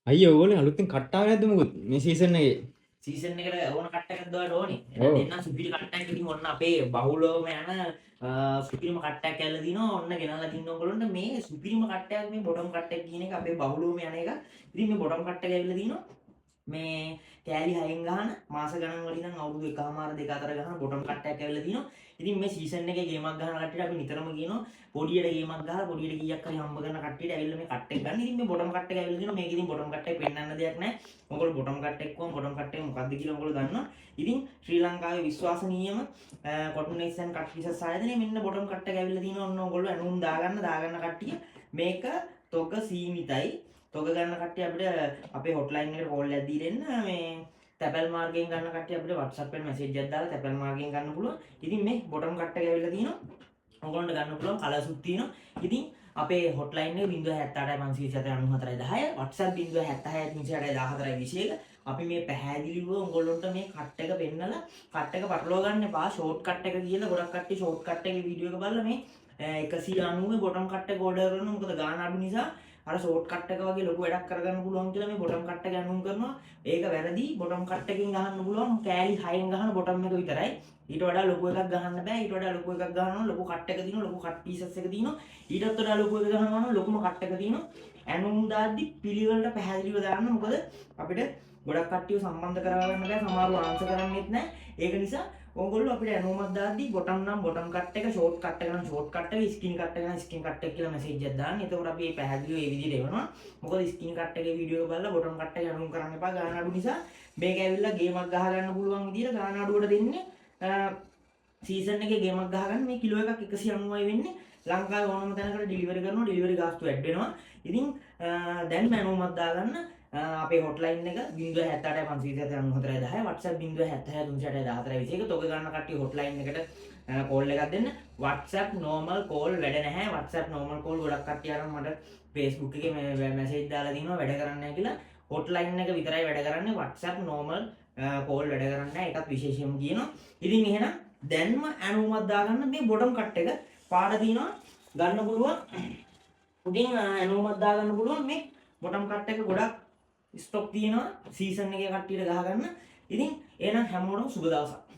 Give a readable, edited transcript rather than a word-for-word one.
අයියෝ, ඔයගොල්ලෝ අලුතෙන් කට් ආවේ නැද්ද මොකුත් මේ සීසන් එකේ? සීසන් එකට ඕන කට් එකක් දාන්න ඕනේ. ඔව්. දෙන්න සුපිරි කට් එකක්. ඉතින් ඔන්න අපේ බහුලවම යන සුපිරිම කට් එකක් ඇවිල්ලා තිනවා. ඔන්න ගෙනල්ලා තින්න ඔයගොල්ලන්ට මේ සුපිරිම කට් එකක්, මේ බොටම් කට් එක කියන එක අපේ බහුලවම යන එක. ඉතින් මේ බොටම් කට් එක ඇවිල්ලා තිනවා. මේ කෑලි හයෙන් ගහන, මාස ගණන් වලින් ඉඳන් අවුරුදු එකහමාර දෙක අතර ගහන බොටම් කට් එකක් ඇවිල්ලා තිනවා. ඉතින් මේ සීසන් එකේ ගේමක් ගහන කට්ටියට අපි නිතරම කියනවා, පොඩියට ගේමක් ගහලා පොඩියට කීයක් හරි හම්බ කරන කට්ටියට ඇවිල්ලා මේ කට් එක ගන්න. ඉතින් මේ බොටම් කට් එක ඇවිල්ලා තිනවා. මේක ඉතින් බොටම් කට් එක පෙන්වන්න දෙයක් නැහැ. ඔයගොල්ලෝ බොටම් කට් එක කොහොම බොටම් කට් එක මොකද්ද කියලා ඔයගොල්ලෝ දන්නවා. ඉතින් ශ්‍රී ලංකාවේ විශ්වාසනීයම කොටන් එක්ස් ඇන්ඩ් කට් පිසස් ආයතනයේ මෙන්න බොටම් කට් එක ඇවිල්ලා තිනවා. ඔන්න ඔයගොල්ලෝ ඇනුම් දාගන්න දාගන්න කට්ටිය. මේක තොග සීමිතයි. තොග ගන්න කට්ටිය අපිට අපේ හොට්ලයින් එකට කෝල් එකක් දීලා එන්න. මේ තැපැල් මාර්ගයෙන් ගන්න කට්ටිය අපිට WhatsApp එකේ මැසේජ් එකක් දාලා තැපැල් මාර්ගයෙන් ගන්න පුළුවන්. ඉතින් මේ බොටම් කට් එක ඇවිල්ලා තිනවා. ඔයගොල්ලන්ට ගන්න පුළුවන්, කලර්ස් උත් තියෙනවා. ඉතින් අපේ හොට්ලයින් එක 078 524 94 10, WhatsApp 076 360 14 21. අපි මේ පැහැදිලිව ඔයගොල්ලන්ට මේ කට් එක පෙන්නලා කට් එක පටලවා ගන්න එපා. ෂෝට් කට් එක කියලා ගොඩක් කට්ටිය ෂෝට් කට් එකේ වීඩියෝ එක බලලා මේ 190 බොටම් කට් එක ඕඩර් කරනවා. මොකද ගාන අඩු නිසා අර ෂෝට් කට් එක වගේ ලොකු වැඩක් කරගන්න පුළුවන් කියලා මේ බොටම් කට් එක ඇනුම් කරනවා. ඒක වැරදි. බොටම් කට් එකකින් ගහන්න පුළුවන් කෑලි හයෙන් ගහන බොටම් එක විතරයි. ඊට වඩා ලොකු එකක් ගහන්න බෑ. ඊට වඩා ලොකු එකක් ගහනවා නම් ලොකු කට් එක තියෙනවා, ලොකු කට් පීසස් එක තියෙනවා. ඊටත් වඩා ලොකු එක ගහනවා නම් ලොකුම කට් එක තියෙනවා. ඇනුම් දාද්දි පිළිවෙලට පැහැදිලිව දාන්න. මොකද අපිට ගොඩක් කට්ටියව සම්බන්ධ කරවා ගන්න බෑ. සමහරව ආන්සර් කරන්නෙත් නෑ. ඒක නිසා ඕගොල්ලෝ අපිට ඇනුමක් දාද්දි බොටම් නම් බොටම් කට් එක, ෂෝට් කට් එක නම් ෂෝට් කට් එක, ස්කින් කට් එක නම් ස්කින් කට් එක කියලා මැසේජ් එකක් දාන්න. එතකොට අපි මේ පැහැදිලිව ඒ විදිහට එවනවා. මොකද ස්කින් කට් එකේ වීඩියෝ එක බලලා බොටම් කට් එක ඇනුම් කරන්න එපා ගාන අඩු නිසා. මේක ඇවිල්ලා ගේමක් ගහ ගන්න පුළුවන් විදිහට ගාන අඩුවට දෙන්නේ. සීසන් එකේ ගේමක් ගහගන්න මේ කිලෝ එකක් 190යි වෙන්නේ. ලංකාවේ ඕනම තැනකට ඩිලිවරි කරනවා. ඩිලිවරි ගාස්තු ඇඩ් වෙනවා. ඉතින් දැන් ඇනුමක් දාගන්න. අපේ හොට්ලයින් එක 078 524 94 10, WhatsApp 076 360 14 21. තොග ගන්න කට්ටිය හොට්ලයින් එකට කෝල් එකක් දෙන්න. WhatsApp normal call වැඩ නැහැ. WhatsApp normal call ගොඩක් කට්ටිය අරන් මට Facebook එකේ මැසේජ් දාලා තිනවා වැඩ කරන්නේ නැහැ කියලා. හොට්ලයින් එක විතරයි වැඩ කරන්නේ. WhatsApp normal call වැඩ කරන්නේ නැහැ. ඒකත් විශේෂයෙන්ම කියනවා. ඉතින් එහෙනම් දැන්ම ඇනුමක් දාගන්න. මේ බොටම් කට් එක පාට තියෙනවා, ගන්න පුළුවන්. ඉතින් ඇනුමක් දාගන්න පුළුවන්. මේ බොටම් කට් එක ගොඩක් ස්ටොක් තියෙනවා සීසන් එකේ කට්ටියට ගහගන්න. ඉතින් එහෙනම් හැමෝටම සුබ දවසක්.